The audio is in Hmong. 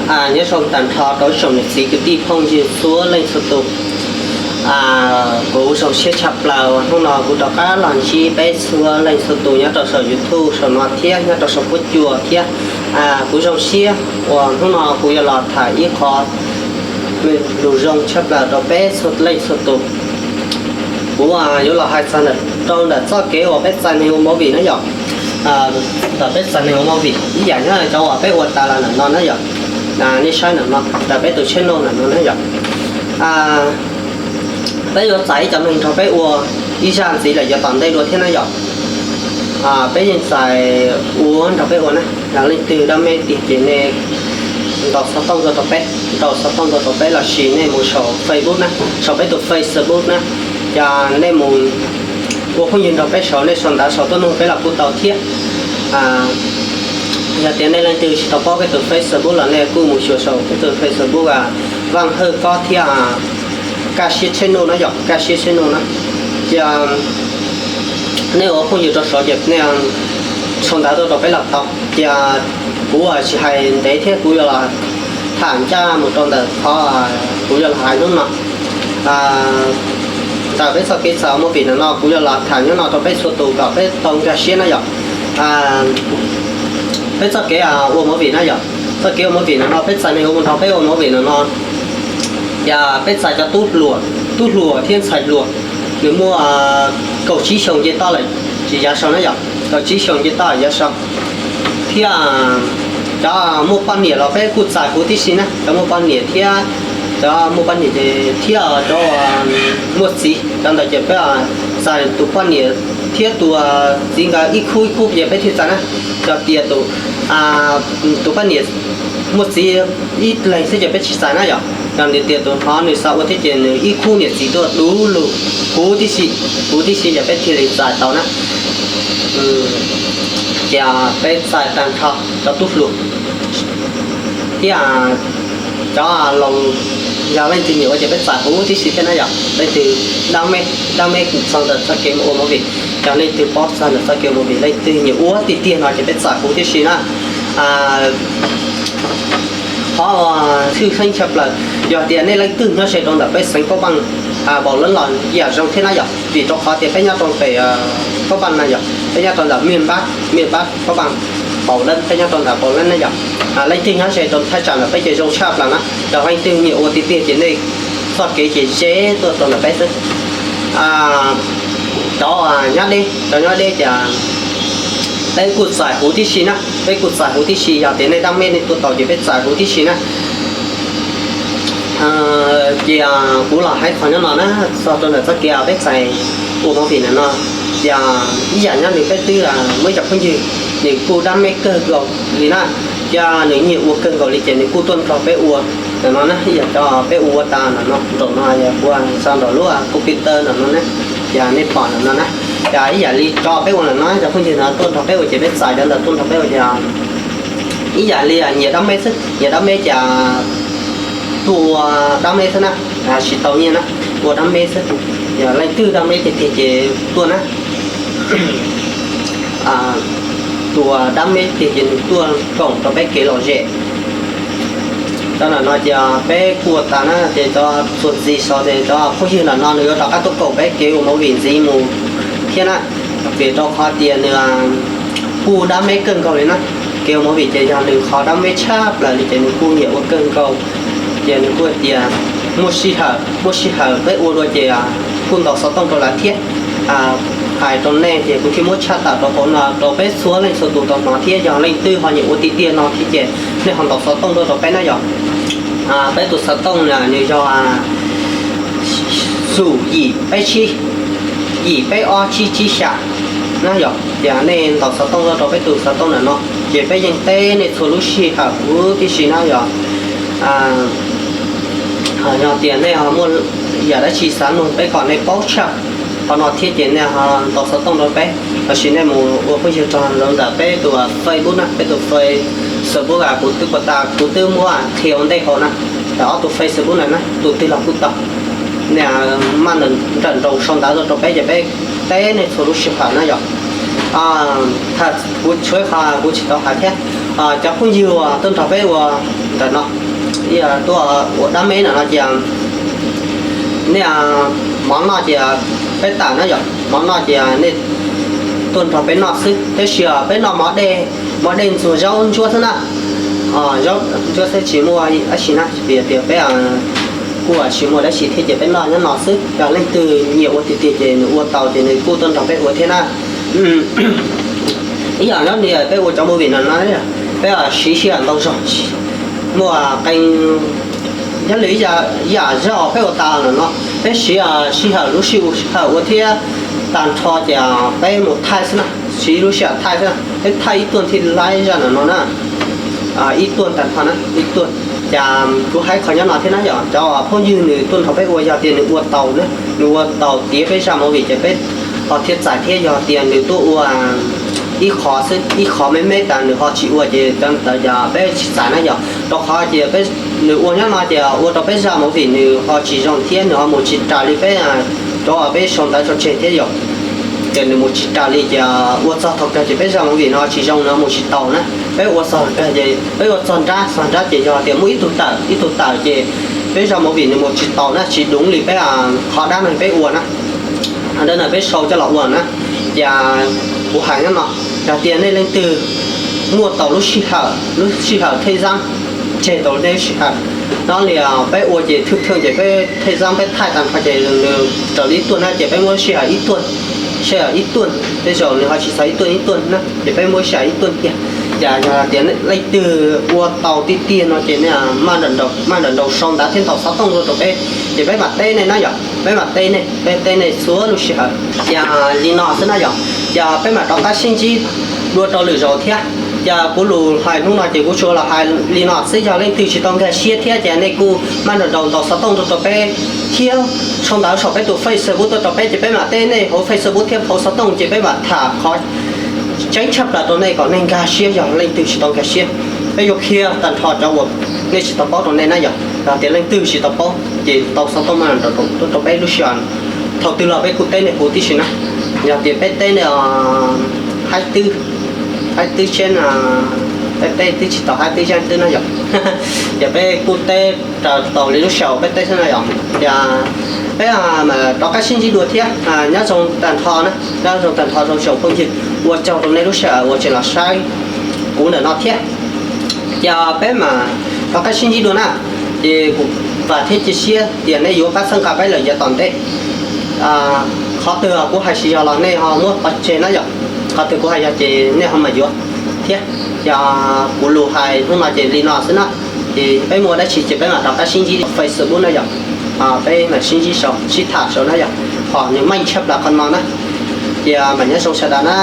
Nyob zoo tag nrho rau ib tsoom niam txiv kwv tij phooj ywg txhua leej txhua tus. Kuv zoo siab tshaj plaws uas hnub no kuv rov qab los ntsib peb txhua leej txhua tus nyob rau saum YouTube saum no thiab nyob rau saum huab cua thiab. Kuv zoo siab uas hnub no kuv yuav los tham ib qho lus zoo tshaj plaws rau peb txhua leej txhua tus. Kuv yuav los hais txog rau ntawm txoj kev uas peb txais neeg ua movie na yom. Ntawm peb txais neeg ua movie ib yam nyob cov uas peb ua tas los ntawm no na yom. Nej saib ntawm no, ntawm peb tus channel ntawm no na yom. Peb yuav txais ib cov neeg nrog peb ua ib zaj ntxiv lawm yav tom ntej dua thiab na yom. Peb yeej txais ua nrog peb ua na, yog leej twg dab meb tiag ces nej ntaus xov tooj tuaj rau peb, ntaus xov tooj tuaj rau peb lossis nej mus saum Facebook na, saum peb tus Facebook na, ces nej mus ua phooj ywg nrog peb saud, nej sau ntawv saud tuaj nug peb los kuj tau thiab. Yog tias nej leej twg tsis tau paub peb tus Facebook los nej kuj mus xyuas saum peb tus Facebook Vaj Hawj Kob thiab Kaj Siab channel na yom, Kaj Siab channel na. Ces nej ua phooj ywg rau saud ces nej sau ntawv tuaj rau peb los tau. Ces kuv tsis hais ntev thiab kuv yuav los tham ncaj mus rau ntawm qhov kuv yuav los hais hnub no. Ntawm peb txoj kev txais ua movie ntawm no kuv yuav los tham nyob no rau peb txhua tus kom peb tau nkag siab na yom. Peb txoj kev ua movie na yom, txoj kev ua movie ntawm no peb txais neeg ua nrog peb ua movie ntawm no, ces peb txais cov tub hluas, tub hluas thiab ntxhais hluas, nws muaj kaum tsib xyoos nce toj lawm tsis yav sau na yom, kaum tsib xyoos nce toj yav sau. Thiab cov muaj poj niam los peb kuj txais huv tib si na, cov muaj poj niam thiab, cov muaj poj niam ces thiab cov muaj txiv, cov ntawd ces peb txais tus poj niam thiab tus txiv nkawd ib khub ib khub ces peb thiaj txais na. Yog tias tus poj niam muaj txiv ib leeg xwb ces peb tsis txais na yom. Yog tias tus hov nws xav ua thiab ces nws ib khub niam txiv tuaj du lug huv tib si, huv tib si ces peb thiaj li txais tau na. Ces peb txais tag nrho cov tub hluas thiab cov laus, yog leej twg nyiam ua ces peb txais huv tib si thiab na yom. Leej twg dab meb, dab meb txog ntawm txoj kev ua movie, yog leej twg paub txog ntawm txoj kev ua movie, leej twg nyiam ua tiag tiag no ces peb txais huv tib si na. Qhov tshwj xeeb tshaj plaws, yog tias nej leej twg nyob ze rau ntawm peb xeev Pab Npaum, Npaum Leeb los yam zoo thiab na yom, vim rau qhov tias peb nyob rau pem Pab Npaum na yom, peb nyob rau ntawm Miaj Npab, Miaj Npab Pab Npaum, Npaum Leeb, peb nyob rau ntawm Npaum Leeb na yom. Leej twg nyob ze rau thaj tsam ntawm peb ces zoo tshaj plaws na, yog leej twg nyiam ua tiag tiag ces nej txoj kev ces ze tuaj rau ntawm peb xwb. Cov nyob deb, cov nyob deb ces peb kuj txais huv tib si na, peb kuj txais huv tib si, yog tias nej dab meb nej tuaj tau ces peb txais huv tib si na. Ces kuv los hais qhov nyob no na, txog rau ntawm txoj kev peb txais ua movie ntawm no, ces ib yam nyob nws peb twb muaj ib cov phooj ywg, nws kuj dab meb kawg nkaus li na, ces nws nyiam ua kawg nkaus li ces nws kuj tuaj nrog peb ua ntawm no na, ib yam cov peb ua ua tas ntawm no, nraum no yog kuv xa nraum lub computer ntawm no na, ces nej pom ntawm no na, ces ib yam li cov peb ua ntawm no cov phooj ywg no tuaj nrog peb ua ces peb txais cov ntawd tuaj nrog peb ua ces ib yam li nyiam dab meb xwb, nyiam dab meb ces tuaj ua dab meb xwb na, tsis tau nyiaj na, ua dab meb xwb. Yog leej twg dab meb tiag tiag ces tuaj na, tus dab meb tiag ces nws tuaj koom rau peb kev lom zem. Cov ntawm no ces peb kuj ua tas na, ces cov txuas ntxiv saud ces cov phooj ywg ntawm no nws yuav rov qab tuaj koom peb kev ua movie ntxiv mus thiab na, vim rau qhov tias nws kuj dab meb kawg nkaus li na. Kev ua movie ces yog nws qhov dab meb tshaj plaws li ces nws kuj nyiam ua kawg nkaus. Ces nws kuj hais tias muaj sij hawm, muaj sij hawm peb ua dua ces kuj ntaus xov tooj rau lawv thiab. Hais rau nej ces kuv thiaj muab tshaj tawm rau hauv no rau peb txhua leej txhua tus tau hnov thiab, yog leej twg ho nyiam ua tiag tiag no thiab ces nej ho ntaus xov tooj tuaj rau peb na yom. Peb tus xov tooj nws yog xum yim peb tsib, yim peb ob tsib tsib xya na yom. Ces nej ntaus xov tooj tuaj rau peb tus xov tooj ntawm no ces peb yeej teb nej txhua lub sij hawm huv tib si na yom. Yog tias nej ho muaj yam dab tsi xav nug peb kom nej paub tshaj qhov no thiab ces nej ho ntaus xov tooj rau peb, lossis nej mus ua phooj ywg rau ntawm peb tus Facebook na, peb tus Facebook kuv twb puas tas kuv twb muab qhia ua ntej hauv na, ob tus Facebook ntawd na tus twg los kuj tau. Nej maj nrawm nroos sau ntawv tuaj rau peb ces peb teb nej txhua lub sij hawm na yom. Kuv tshuav qhov kuv tsis tau hais thiab, cov phooj ywg uas tuaj nrog peb ua Ntawm no, ib yam tuaj ua dab me no no ces nej mov noj ces peb tawm na yom, mov noj ces nej tuaj nrog peb noj xwb, tab sis peb noj mov dej, mov dej ntxuag zaub ntsuab xwb na. Zaub ntsuab xwb tsis muaj dab tsi na, vim tias peb kuj tsis muaj dab tsi thiab ces peb noj nyob no xwb. Yog leej twg nyiam ua tiag tiag ces nws ua tau ces nws kuj tuaj nrog peb ua thiab na. Ib yam nyob li peb ua cov movie no no, peb siv sij hawm ntau zog, muaj qee, nyob li ib yam zaj peb ua tas no no, peb siv sij hawm lub sij hawm ua thiab tag nrho ces peb mus thaij xwb na, siv lub sij hawm thaij xwb na, peb thaij ib tuaj thiaj laib zaj no no na. Ib tuaj tag nrho na, ib tuaj. Ces kuv hais qhov nyob no thiab na yom, cov phooj ywg nws tuaj nrog peb ua yog tias nws ua tau na, nws ua tau tiav peb zaj movie ces peb ho thiaj txais thiab, yog tias nws tuaj ua ib qho xwb, ib qho me me tas nws ho tsis ua ces cov ntawd yog peb tsis txais na yom, rau qhov tias nws ua nyob no ces ua rau peb zaj movie nws ho tsis zoo thiab nws ho mus tsis raws li peb cov peb sau ntawv sau tseg thiab yom. Ces nws mus tsis raws li ces ua txog thaum kawg ces peb zaj movie no tsis zoo, nws mus tsis taus na. Peb ua txog kawg ces peb ua txog nrab, txog nrab ces yog tias muaj ib tug tawm, ib tug tawm ces peb zaj movie nws mus tsis taus na, tsis đúng li peb qhov dab neeg peb ua na, dab neeg peb sau coj los ua na. Ces kuv hais nyob no, yog tias nej leej twg muaj tau lub sij hawm, lub sij hawm thej zab tseg tau nej lub sij hawm no li peb ua ces thwj thwj ces peb thej zab peb thaij tag nrho ces nws raws li ib tuaj na ces peb muab sij hawm ib tuaj, sij hawm ib tuaj, tej zaum nws ho tsis txog ib tuaj ib tuaj na ces peb muab sij hawm ib tuaj tiag. Ces yog tias leej twg ua tau tiag tiag no ces nej maj nrawm nraus sau ntawv thiab ntaus xov tooj rau peb ces peb mam teb nej na yom, peb mam teb nej, peb teb nej txhua lub sij hawm. Ces li no xwb na yom, ces peb mam rov qab sib ntsib dua rau lwm zaus thiab. Ces kuv lus hais hnub no ces kuv tsuas los hais li no xwb, yog leej twg tsis tau nkag siab thiab ces nej kuj maj nrawm nraus ntaus xov tooj tuaj rau peb thiab sau ntawv saum peb tus Facebook tuaj rau peb ces peb mam teb nej hauv Facebook thiab hauv xov tooj ces peb mam tham qhov tseeb tshaj plaws rau nej kom nej nkag siab, yog leej twg tsis tau nkag siab. Peb yuav qhia tag nrho cov uas nej tsis tau paub rau nej na yom, yog tias leej twg tsis tau paub ces tau xov tooj maj nrawm nraus tuaj rau peb lub sij hawm, thaum twg los peb kuj teb nej huv tib si na. Yog tias peb teb nej haib twb, haib twb tsheb, peb teb twb tsis tau haib twb zeej twb na yom. Ces peb kuj teb raws tau li lub sij hawm peb teb xwb na yom. Ces peb mam rov qab sib ntsib dua thiab, nyob zoo tag nrho na, nyob zoo tag nrho rau tsoom phooj ywg, ua tsaug rau nej lub sij hawm uas tseem los saib kuv ntawm no thiab. Ces peb mam rov qab sib ntsib dua na. Ces kuv vam thiab cia siab tias nej yuav pab txhawb nqa peb lawm yav tom ntej. Qhov twg kuv hais tsis yog los nej ho muab pov tseg na yom, qhov twg kuv hais yog ces nej ho mam yuav thiab. Ces kuv lus hais hnub no ces li no xwb na. Ces peb muaj dab tsi ces peb mam rov qab sib ntsib Facebook na yom, peb mam sib ntsib saum sib tham saum na yom, hom nws meej tshaj plaws qhov no na. Ces mam nyob zoo sawv daws na.